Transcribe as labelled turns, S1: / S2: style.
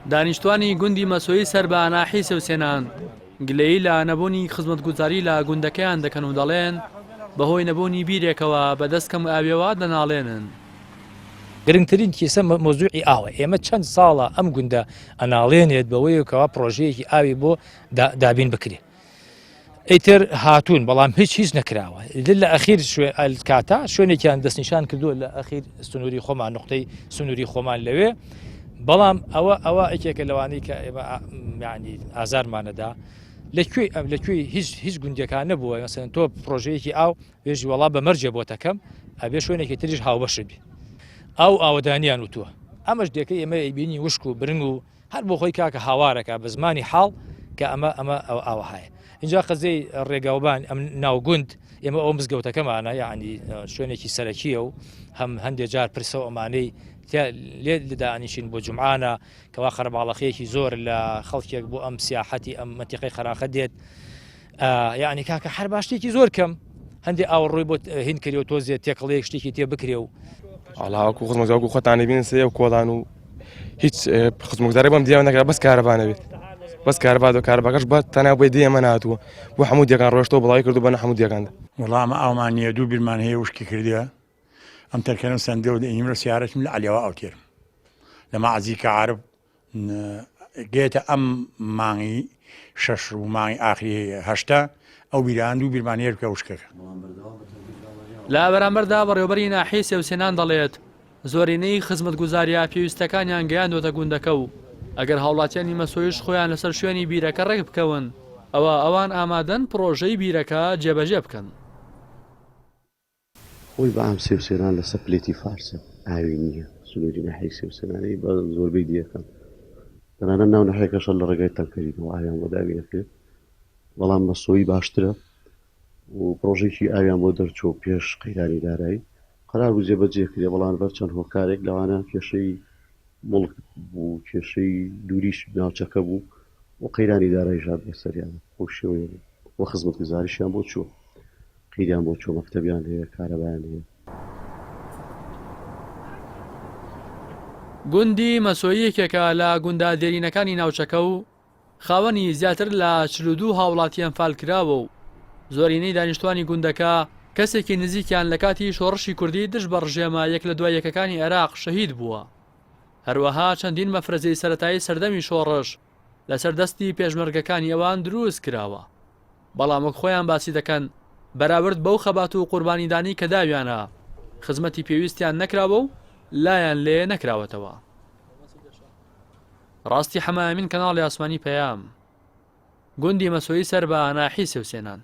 S1: دانیشتوانی گوندی مەسۆی سەر بە ناحیەی سێوسێنان گلەیی لە نەبوونی خزمەتگوزاری لە گوندەکەیان دەکەن و دەڵێن، بەهۆی نەبوونی بیرێکەوە بەدەست کەم ئاویەوە دەناڵێنن.
S2: گرنگترین کیسە مەوزوعی ئاوە، ئێمە چەند ساڵە ئەم گوندە ئەناڵێنێت بەوەی کەوا پڕۆژەیەکی ئاوی بۆ دابین بکرێت. ئیتر هاتوون بەڵام هیچ هیچ نەکراوە لە ئەخیر کاتا شوێنێکیان دەستنیشان کردووە لە ئەخیر سنووری خۆمان نقطەی سنووری خۆمان لەوێ بەڵام ئەوە ئەوە یەکێکە لەوانەی کە ئێمە ینی ئازارمانەدا لە کوێی ئەم لە کوێی هیچ هیچ گوندەکان نەبووە مەسەن تۆ پرۆژەیەکی ئاو بێژی وەڵا بە مەرجێ بۆتەکەم ئەبێ شوێنێکی تریش هاوبەشت بێ ئاو ئاوەدانیان وتووە ئەمەش دێکەی ئێمە ئەیبینی وشک و برنگ و هەر بۆ خۆی کاکە هاوارەکە بە زمانی حاڵ کە ئەمە ئەمە ئەو ئاوەهایە اینجا قەزەی ڕێگاوبان ئەم ناوگوند ئێمە ئەو مزگەوتەکەمانە یعنی شوێنێکی سەرەکیە و هەم هەندێک جار پرسە و ئەمانەی لێ لەدانیشین بۆ جمعانە کەوا قەرەباڵەخیەکی زۆر لە خەڵکێک بۆ ئەم سیاحەتی ئەم منتیقی خەراخە دێت یعنی کاکە هەر باشتێکی زۆر کەم هەندێک ئاو ڕووی بۆ هین کردی و تۆزێ تێکەڵەیەک شتێکی تێ بکرێ و
S3: ئاڵاوەکو خزمەتگاوەکو خۆتانی بین سێ و کۆڵان و هیچ خزمەتگوزاری بۆم دیان نەکرا بەس کارەبا نەبێت بەس کارەبا دو کارەباکەش بە تەنها بۆی دێمە ناتووە بۆ هەموو دیەکان ڕۆشتەوە بڵاوی کردو بەنە هەموو دیەکاندا.
S4: وەڵا ئەمە ئاومان نییە دوو بیرمان هەیە وشکی کردیە ئەم تەرکەنم سەندەوە دەئینیمرە سیارەتم لە عەلیەوە ئاو تێرم لە مەعزی کە عارف گێتە ئەم مانگی شەش و مانگی ئاخری هەشتا ئەو بیران دوو بیرمان هێر بکە وشکەکە.
S1: لە بەرامبەردا بەڕێوەبەری ناحیەی سێوسێنان دەڵێت، زۆرینەی خزمەتگوزارییە پێویستەکانیان گەیاندووەتە گوندەکە و ئەگەر هاوڵاتیانی مەسۆیش خۆیان لەسەر شوێنی بیرەکە ڕێکبکەون ئەوا ئەوان ئامادەن پڕۆژەی بیرەکە جێبەجێ بکەن.
S5: خۆی بە عام سێوسێنان لەسەر پلێتی فارسە ئاوی نییە سنووری ناحیەی سێوسێنانەی بە زۆربەی دییەکان تەنانەت ناو ناحیەکەشە لە ڕێگای تەنکەرینەوە ئاویان بۆ دابین ئەکرێت بەڵام مەسۆیی باشترە و پرۆژێکی ئاویان بۆ دەرچوو پێش قەیرانی دارایی قەرار بوو جێبەجێ کرێ بەڵام بەر چەند هۆکارێک لەوانە کێشەی موڵک بوو کێشەی دووریش ناوچەکە بوو و قەیرانی دارایی ژات بەسەریان بەو شێوەیە بوو و خزمەتگوزاریشیان بۆ چووە قیریان بۆ چووە مەکتەبیان هەیە کارەبایان هەیە.
S1: گوندی مەسۆیی یەکێکە لە گوندە دێرینەکانی ناوچەکە و خاوەنی زیاتر لە 42 هاوڵاتی ئەنفالکراوە و زۆرینەی دانیشتوانی گوندەکە کەسێکی نزیکیان لە کاتی شۆڕشی کوردی دژ بە ڕژێمە یەک لە دوای یەکەکانی عێراق شەهید بووە. هەروەها چەندین مەفرەزەی سەرەتایی سەردەمی شۆڕش لەسەر دەستی پێشمەرگەکانی ئەوان دروست کراوە. بەڵام وەک خۆیان باسی دەکەن بەراورد بەو خەبات و قوربانیدانەی کە داویانە خزمەتی پێویستیان نەکراوە و لایان لێ نەکراوەتەوە. ڕاستی حەمەئەمین کەناڵی ئاسمانی پەیام گوندی مەسۆیی سەر بە ناحیەی سێوسێنان.